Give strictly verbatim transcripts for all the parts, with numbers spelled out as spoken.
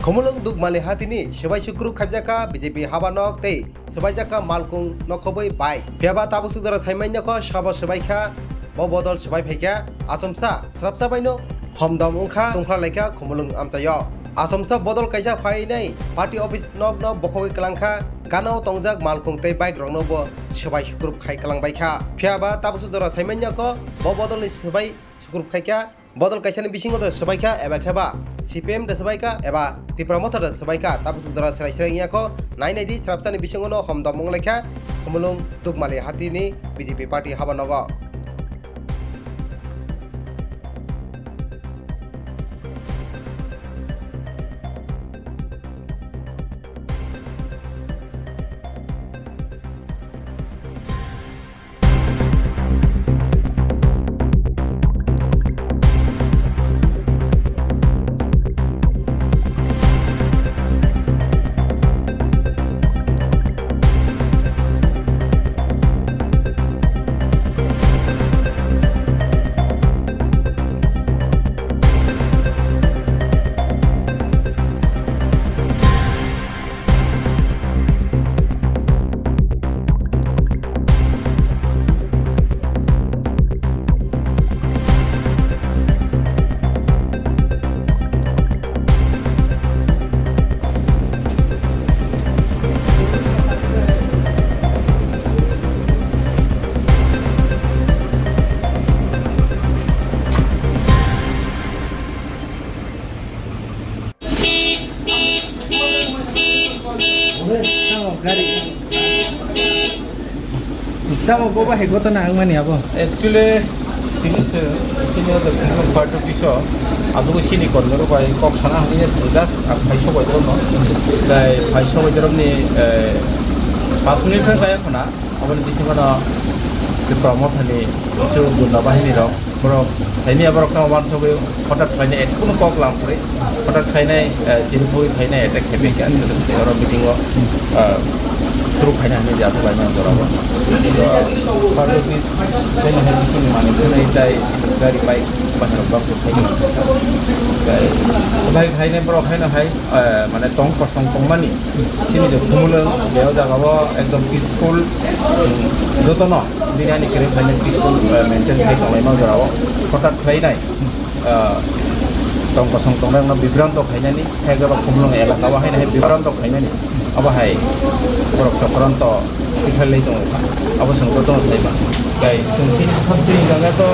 Khumulwng Dukmali hatini swbai sukruk khaibjakha B J P habanok tei swbaijakha malkung nokhobwi bike. Phiyaba tabuk sukjora saimanjakha sabo swbaikha, bo bodol swbai phaikha achomsa srapsa baino homdom wngkha tongkhlalaikha Khumulwng amchaio. Achomsa bodol kaisa phainai party office nokno bokhogwi kwlangkha, ganao tongjak malkung tei bike rokno bo swbai sukruk khai kwlangbaikha. Phiyaba tabuk sukjora saimanjakha bo bodolni swbai sukruk khaikha. Bodol kaisani bisingo de swbaikha eba kheba C P M de swbaikha eba Tipra Motha de swbaikha, tabuk sukjora swrai swrai wngya kho. Nai nai di, srapsani bisingo no homdom wnglaikha Khumulwng Dukmali hatini B J P party habanogo. Tamo bo bahai gotona wngmani abo. Actually, tini se, sini o the party office o, aswk sini kormorok bai kok sana hwnwi se just ang phai sobai dorokno. Tai phai sobai dorokni, eh, pas minute khe kaya khuna, aboni bisingo no Tipra Mothani se gunda bahini rok. Borok saini borok no wansugwi hotat khlainai, ek kunu kok lam kwrwi hotat khlainai, eh, chini phui khlainai attack khaimai kha. Oro meeting o, eh, suru khaina hinwi jasuk laimani jora o. Party office khaina hai bising mani khwnai tai gari bike baharok bak khaina. Tai bai khainai borok khaina hai, eh, mane tong kosong tongmani. Chini je Khumulwng, beo jaga o ekdom peaceful, um, jotono bini ani kwrwng khainai peaceful, uh, maintain khai tonglaima jorao hotat khlainai, uh, tong kosong tongnai rokno bibranto khainani, khe abo Khumulwng elaka o haino hai bibranto khainani, abo hai borok chokranto tikhlai lai tongo kha, abo chwng jotono sai mano. Tai chwng chini khatwi jaga to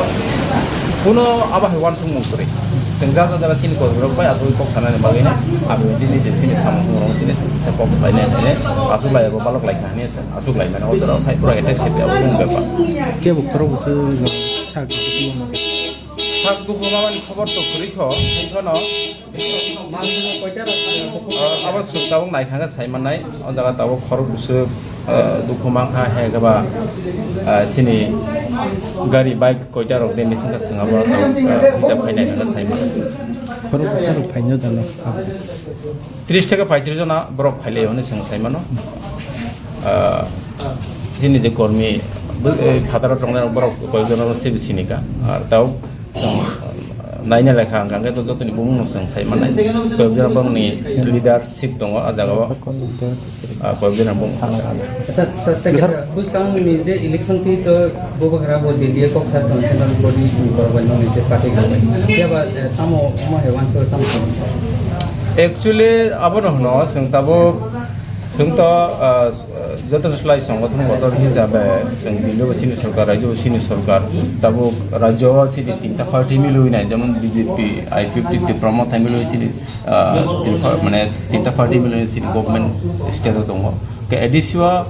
kuno abo hai uansukmung kwrwi. Chwng ja ja jaga chini kok rok bai asugwi kok sanani bagwi no aboni tini je chini samung rok tini se kok sanai nai asuk lai abo balok lai kha hinwi se asuk lai mano o jora khai pura attack khai abo bung bepar. Kebo khorok bwswk sak sak dukhu mamani khobor to kwrwi kho, wngkha no. Ah, abo chwng tabuk naikha khe sai mannai. O jaga tabuk khorok bwswk, ah, dukhu mankha, hai khe ba, ah, chini gari bike koita rok de mising khe chwng abo tabuk, ah, hisab khai naikha khe sai mannai. Khorok bwswk rok phaino dalo. Tris theke paitris jona borok phailai hwnwi chwng sai mano. Ah, chini je kormi, eh, phataro tongnai borok koyok jona se sinika. Ar tabuk naina lekha hwnkha hwnkhe to jotoni bumung no chwng sai mannai. Koyok jora borokni leadership tongo ah jagao. Ah, koyok jora bumung. Sir, sir, thank you, sir. Buskang ni je election twi to bubagra bo D D A kok sa tong central body ni borok bai nong ni je party kok. Phiya ba, eh, tamo omo hai wansuk tamo. Actually, abono hwno chwng tabuk, chwng to, ah, joto slai songothon bodol hisabe chwng Delhi o chini sorkar, rajyo o chini sorkar, tabuk rajyo o chini tinta party milwi nai, jemon B J P, I P F T, Tipra Motha milwi chini, ah, tinta, mane tinta party milwi chini government state o tongo. Ke A D C o,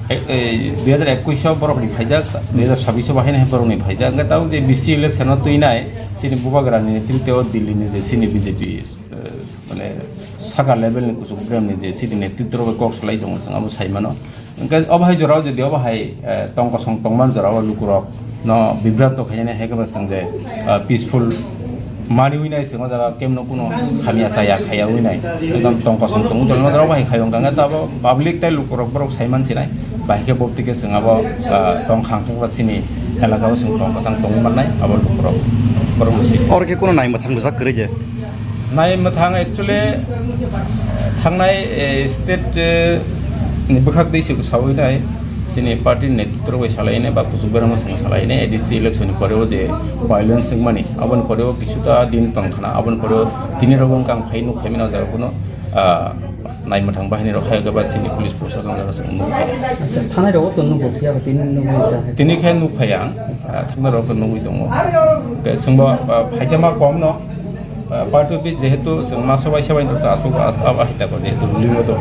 eh, eh, dui hajar ekush o borok ni phaijak, dui hajar sabbish o bahai nai borok ni phaijak. Hwnkhe tabuk je B C election o twi nai, chini bubagra ni netrito o Delhi ni je chini B J P, eh, mane saka level ni kuchuk brem ni je chini netrito rok kok salai tongo, chwng abo sai mano. Hwnkhe obo hai jorao jodi obo hai, eh, tong kosong tongman jorao lukurok no bibranto khainani hai khe bo chwng je, eh, peaceful maniwi nai chwng o jaga kemno kuno hamya chaya khaya wi nai ekdom tong kosong tongwi tongma jorao obo hai khaio hwnkha hwnkhe abo public tei lukurok borok sai man sinai bahai khe bo twi khe chwng abo, eh, tong khang thangba chini elaka o chwng tong kwchang tongwi mannai abo lukurok borok no sik. Oro khe kuno nai mwthang bwsa kwrwi je. Nai mwthang actually thangnai, eh, state, eh, ni bwkhak dei se sawi nai, chini party ni netritro bai salai nai ba kuchuk berama song salai nai, A D C election ni pore o je violence wngmani, aboni pore o kisu ta din tong khana, aboni pore o tini rok wngkha ang phai nuk phaimani o jaga kuno, ah, nai mwthang bahini rok hai ba chini police proshashan jaga se nuk phai. Acha, thanai rok to nuk phai, tini nuk phai. Tini khe nuk phai ang, ah, thangnai rok to nugwi tongo. Ke sungba, ah, phaikhe ma kom no. Ah, party office jehetu chwng ma sobai sobai no ta asuk a-, abo hai tako jehetu ruling o to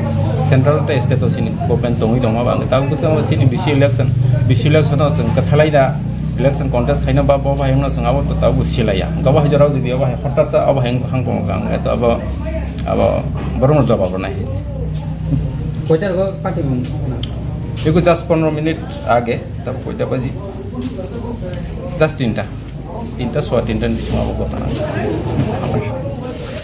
central tei state o chini government tongwi tongma ba ang ta bwskango chini B C election, B C election o chwng kwthalai da election contest khaina ba bo hai wngno chwng abo to tabuk silaiya. Hwnkhe bo hai jorao jodi abo hai hothat sa abo hai hang tong kha ang eto abo, abo borokno jawab rwnai. Koita rogo party bung? Eko just pondro minute age, ta koita baji? Just tinta. Tinta, sowa tinta ni bisingo abo ghotona.